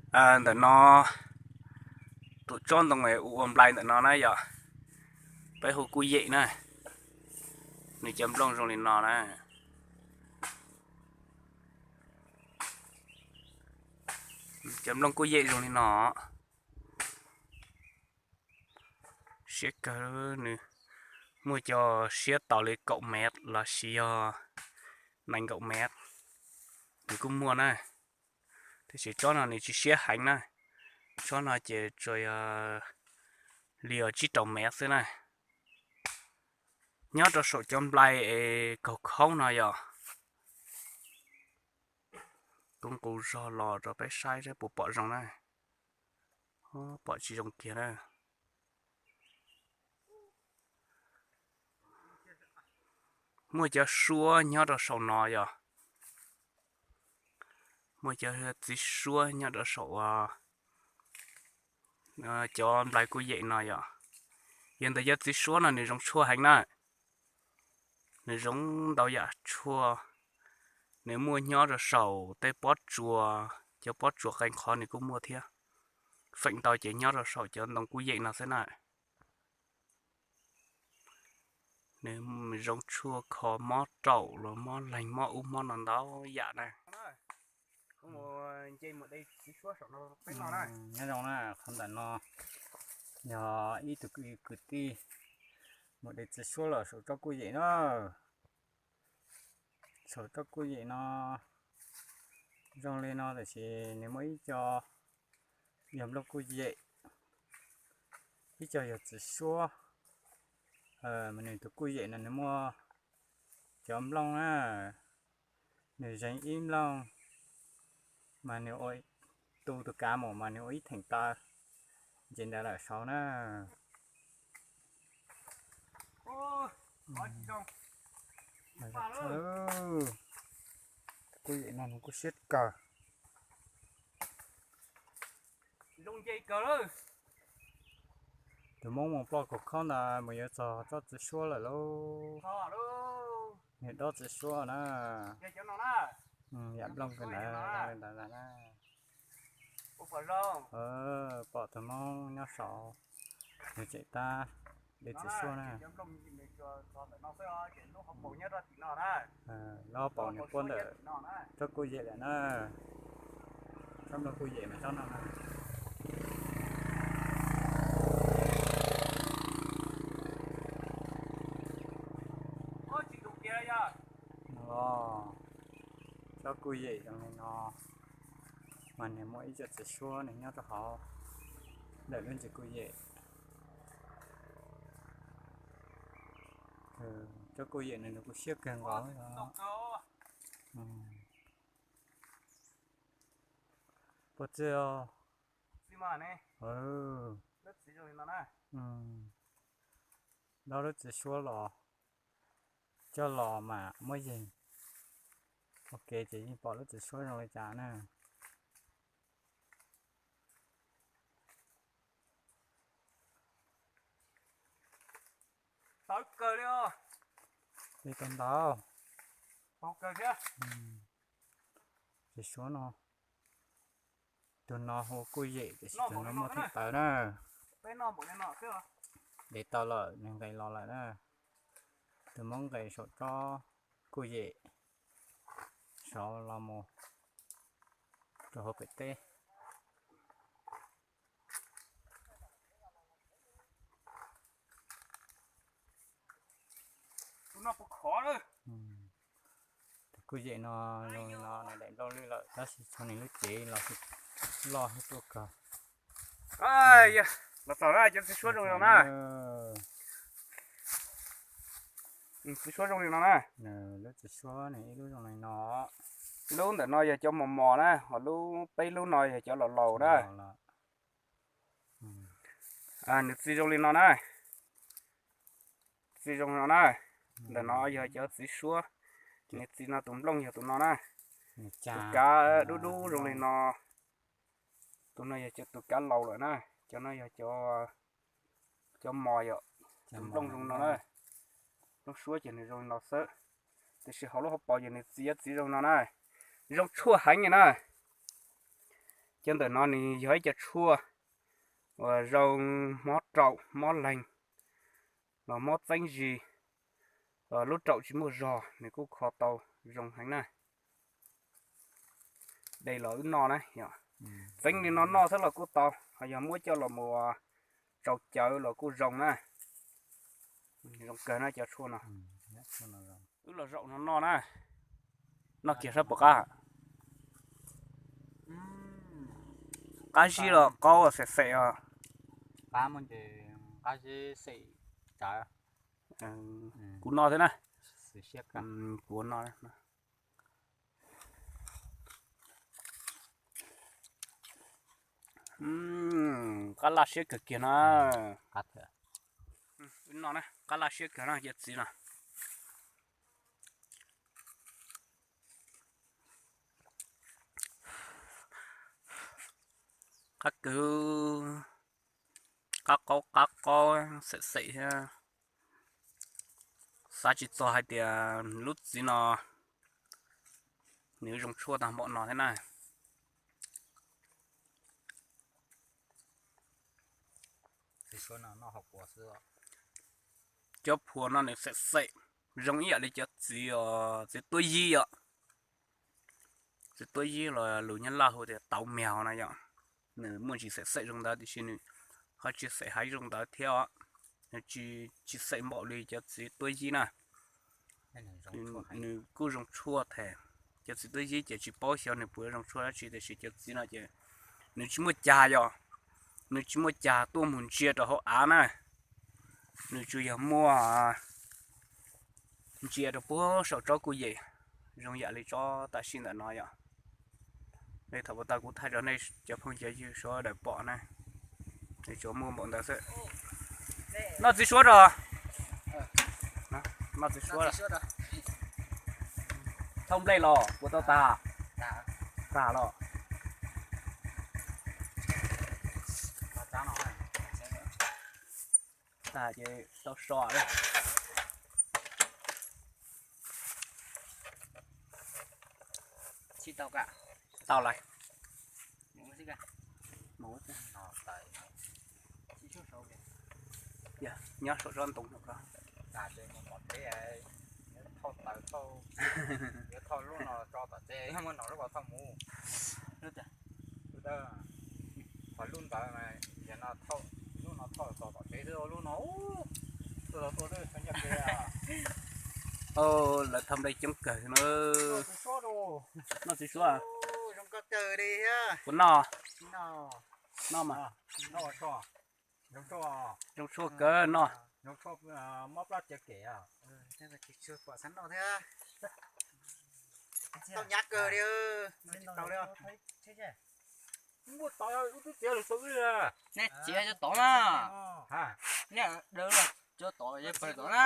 Ntawm no, tus tsob ntoo ua ua nplai ntawm no na yog peb hu kuj yem na. Nws cov nplooj zoo li no na. Cov nplooj kuj yem zoo li no. Siab kawg, nws muaj cov siab tau li kaum mev los sis yog nees nkaum mev, nws kuj muaj na. Tiam sis tsob no nws tsis siab heev na, tsob no ces tsuas yog li tsib rau mev xwb na. Nyob rau saum cov nplai es kaug khoob no yog, kuv nqus zog los rau peb saib saib puas pom zoo na. Pom tsis zoo kiag na. Muaj cov suab nyob rau saum no yog, muaj cov txiv suab nyob rau saum cov nplai kuj yem no yog. Yog ntawm cov txiv suab no nws zoo tshuaj heev na. Nws zoo ntau yam tshuaj. Nws muaj nyob rau saum tej pob tsuas, cov pob tsuas qee qhov nws kuj muaj thiab. Feem ntau ces nyob rau saum cov ntoo kuj yem no xwb na. Nws zoo tshuaj kho mob raum los mob leeg mob ub mob no ntau yam na. Nyob zoo na, qhov ntawm no yog ib tug kwv tij mus de txiv suab los saum tsob kuj yem na. Saum tsob kuj yem no zoo li no tiam sis nws muaj ib co yog nplooj kuj yem, ib co yog txiv suab. Mas nws tus kuj yem no nws muaj cov nplooj na, nws zeeg ib nplooj mas nws ua, tu tus kav mus mas nws ua ib theem taw, nce ntawd lawm saud na. Kuj yem no nws kuj siab kawg. Tus Hmoob mus ploj kaum khoob ntawd mus yuav txog tsob txiv suab lawm lauj. Nws dob txiv suab na. Yam nplooj kawg ntawd li ntawd na. Pom tus Hmoob nyob saud, nws tseem tab de txiv suab na. Lub hauv paus nws puab ntawm tsob kuj yem lawm na. Tsob nplooj kuj yem mas tsob no na. Tsob kuj yem zoo li no, mas nws muaj ib co txiv suab nws nyob rau hauv ntawm lub ntsis kuj yem. Tsob kuj yem no nws kuj siab kawg nkaus os. Puas txwj os? Dob lub txiv suab los, coj los mas muab yeeg ua ke ces yeej pom lub txiv suab zoo li cas na. Tawv kawg li os. Li tau ntau. Tau kawg thiab. Txiv suab no, tus no hu kuj yem tiam sis tus no muaj theem tawv na. Dev tau lawm, nws nqes los lawm na. Tus Hmoob nqes saum tsob kuj yem saud los mus rau hauv pem teb. Tus kuj yem no zoo li no nws daim nplooj lwj lawm tab sis tshuav nws lub cev los loj thiab tuaj kawg. Los txog na, cov txiv suab zoo li no na. Txiv suab zoo li no na. Lub txiv suab nws ib lub zoo li no. Lub ntawm no yog cov mos mos na, ho lub peb lub no yog cov laus laus na. Nws txiv zoo li no na. Txiv zoo no na. Ntawm no yog cov txiv suab. Nws txiv no tus nplooj yog tus no na. Tus kav dub dub zoo li no. Tus no yog cov tus kav laus lawm na. Cov no yog cov mos yom. Tus nplooj zoo no na. Nplooj suab ces nws zoo li no xwb. Tiam sis hauv lub hauv paus ces nws txiv txiv zoo no na. Zoo tshuaj heev li na. Cov ntawm no nws yog ib cov tshuaj uas zoo mob raum mob leeg los mob txeeb zis, lub raum tsis muaj zog nws kuj kho tau zoo heev na. De los wb noj na yom. Txeeb li no noj xwb los kuj tau, ho yog muab coj los mus tsau cawv los kuj zoo na. Zoo kawg na cov tshuaj no. Wb los zaum no noj na. Noj kiag saib puas qab. Qab zib los qaub xem xem os. Kuv noj thiab na. Kuv noj. Qab laj siab kawg kiag na. Wb noj na, qab laj siab kawg na cov txiv no. Qab kawg, qab qaub qab qaub xem xem thiab. Xav tsis txog hais tias lub txiv no nws zoo tshuaj tag npaum no thiab na. Cov phuam no nws xem xem zoo ib yam li cov txiv, txiv tuab yib yom. Txiv tuab yib los lus Nyab Laj hu tias tauv mèo no yom. Nws muaj ntsis xem xem zoo ntawd tiam sis nws ho tsis xem heev zoo ntawd thiab os. Nws tsis xem npaum li cov txiv tuab yib na. Nws kuj zoo tshuaj thiab. Cov txiv tuab yib ces tsis paub xyov nws puas zoo tshuaj dab tsi tiam sis cov txiv no ces nws tsis muaj cag yom. Nws tsis muaj cag tuaj mus ntsia rau hauv av na. Nws tsuas yog muaj ntsia rau puag saum tsob kuj yem, zoo yam li tsob tam sim ntawm no yom. Li thaum puag ta kuv thaij rau nej cov phooj cov ywg sawv daws pom na. Tsuas muaj npaum ntawd xwb. Noj txiv suav rau. Noj txiv suav. Thauj nplej los puas tau tag? Tag los. Tag ces tau so. Tau lawm. Nyob saum tsob ntoo no. Thauj lub no tso tom tsev, muab no lub kom thauj mus. Lub ntawd, lub ntawd, lub no thauj tom tsev xwb, lub no tuaj tau tuaj xyov nyob pem. Lawv thauj nplej coob kawg na. Noj txiv suav. Puas noj? Noj mas. Zoo tshuaj kawg noj. Tau nyav kawg li. Nej txiav cov tod na. Nej dawb cov tod, pawg tod na.